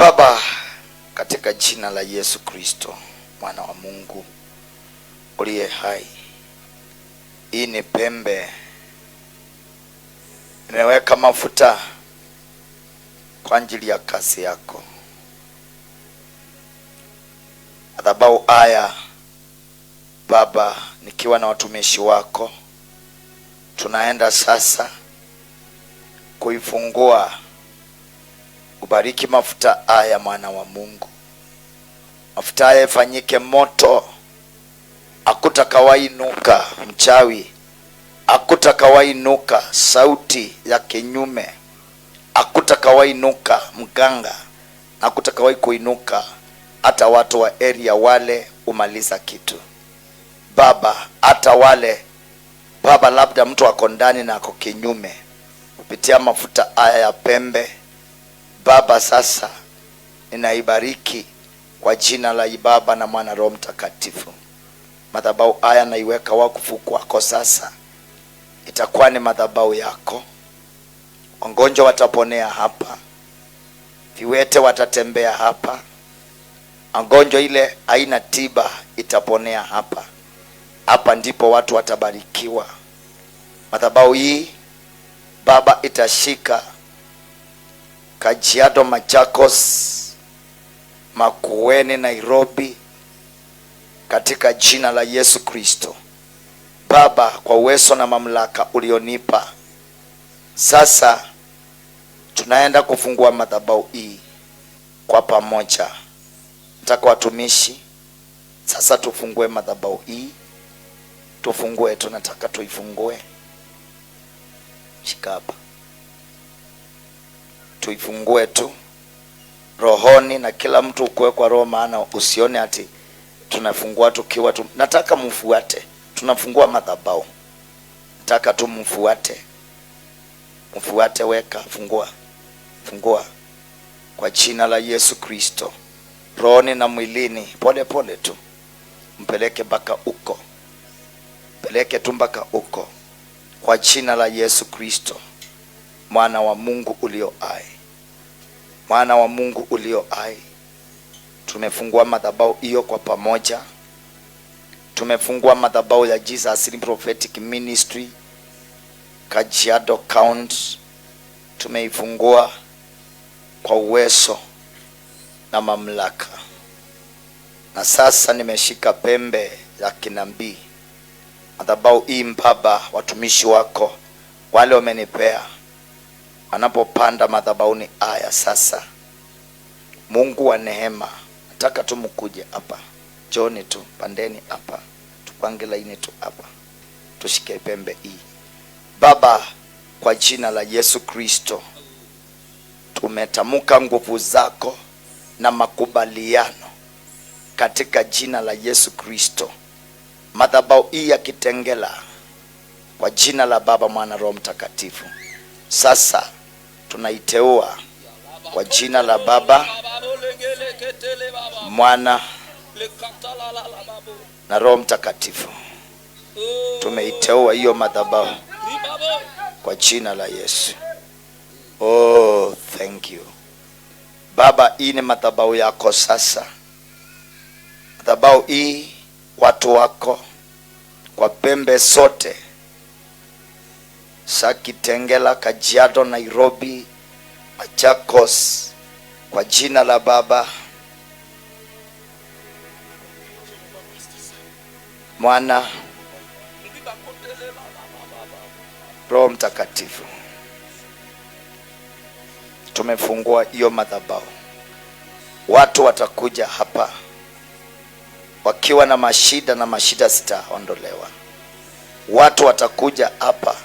Baba, katika jina la Yesu Kristo, mwana wa Mungu uliye hai, hii ni pembe, nimeweka mafuta kwa ajili ya kazi yako. Madhabahu haya Baba, nikiwa na watumishi wako, tunaenda sasa kuifungua. Ubariki mafuta haya, mwana wa Mungu. Mafuta haya ifanyike moto, hakutakawainuka mchawi, hakutakawainuka sauti ya kinyume, hakutakawainuka mganga, hakutakawai kuinuka hata watu wa area wale umaliza kitu Baba, hata wale Baba, labda mtu ako ndani na ako kinyume, kupitia mafuta haya ya pembe Baba, sasa ninaibariki kwa jina la Baba na Mwana Roho Mtakatifu. Madhabahu haya naiweka wakfu kwako sasa, itakuwa ni madhabahu yako. Wagonjwa wataponea hapa, viwete watatembea hapa, magonjwa ile haina tiba itaponea hapa. Hapa ndipo watu watabarikiwa. Madhabahu hii Baba itashika Kajiado, Machakos, Makueni, Nairobi, katika jina la Yesu Kristo. Baba, kwa uwezo na mamlaka ulionipa, sasa tunaenda kufungua madhabahu hii kwa pamoja. Nataka watumishi sasa tufungue madhabahu hii, tufungue, tunataka tuifungue. Shika hapa, tuifungue tu rohoni, na kila mtu ukuwe kwa roho, maana usione ati tunafungua tukiwa tu. Nataka mfuate, tunafungua madhabahu, nataka tu mfuate, mfuate. Weka, fungua, fungua kwa jina la Yesu Kristo, rohoni na mwilini, pole pole tu mpeleke mpaka uko, peleke tu mpaka uko, kwa jina la Yesu Kristo, mwana wa Mungu ulio hai, mwana wa Mungu ulio hai. Tumefungua madhabahu hiyo kwa pamoja, tumefungua madhabahu ya Jesus Prophetic Ministry Kajiado County, tumeifungua kwa uwezo na mamlaka, na sasa nimeshika pembe ya kinabii. Madhabahu hii Baba, watumishi wako wale wamenipea, wanapopanda madhabahuni haya sasa, Mungu wa neema, nataka tu mkuje hapa, joni tu, pandeni hapa, tupange laini tu hapa, tushike pembe hii Baba, kwa jina la Yesu Kristo tumetamka nguvu zako na makubaliano katika jina la Yesu Kristo. Madhabahu hii ya Kitengela, kwa jina la Baba, Mwana, Roho Mtakatifu, sasa tunaiteua kwa jina la Baba, Mwana na Roho Mtakatifu. Tumeiteua hiyo madhabahu kwa jina la Yesu. Oh, thank you Baba, hii ni madhabahu yako sasa. Madhabahu hii watu wako kwa pembe zote za Kitengela, Kajiado, Nairobi, Machakos, kwa jina la Baba, Mwana, Roho Mtakatifu. Tumefungua hiyo madhabahu, watu watakuja hapa wakiwa na mashida na mashida zitaondolewa. Watu watakuja hapa